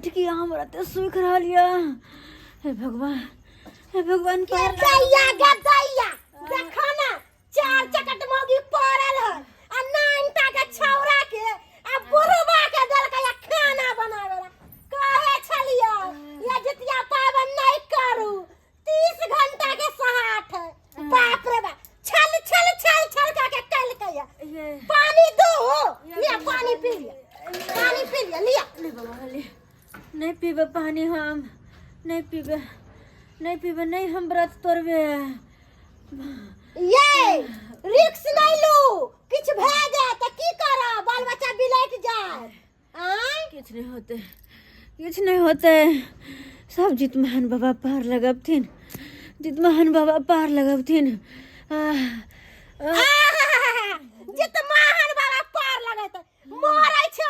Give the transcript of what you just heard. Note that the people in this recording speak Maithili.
कंठ किया हमरा तऽ सूखि रहल यऽ। हे भगवान, हे भगवान, पार दैया गे दैया, देखो ना, चार चकट मौगी पड़ल है आ नाइनटा के छौड़ा के आ बुढ़बा के देलकै आ खाना बनावे ला। कहे छलियो ये जितिया पाबनि नहीं करू, 30 घंटा के सहाठ है। बाप रे बाप, छल छल छल छल का के कल के ये पानी दो, लिया पानी पी लिया, पानी पी लिया, लिया। नहीं बाबा, ले, नहीं पीबे पानी, हम नहीं पीबे, नहीं पीबे, नहीं हम व्रत तोड़बे। ये रिक्स नहीं लू, किछ भए जाए त की करब, बाल बच्चा बिलट जाए। आय किछ नहीं होते, किछ नहीं होते, सब जितमहन बाबा पार लगबथिन, जितमहन बाबा पार लगबथिन। आह, आह। आह।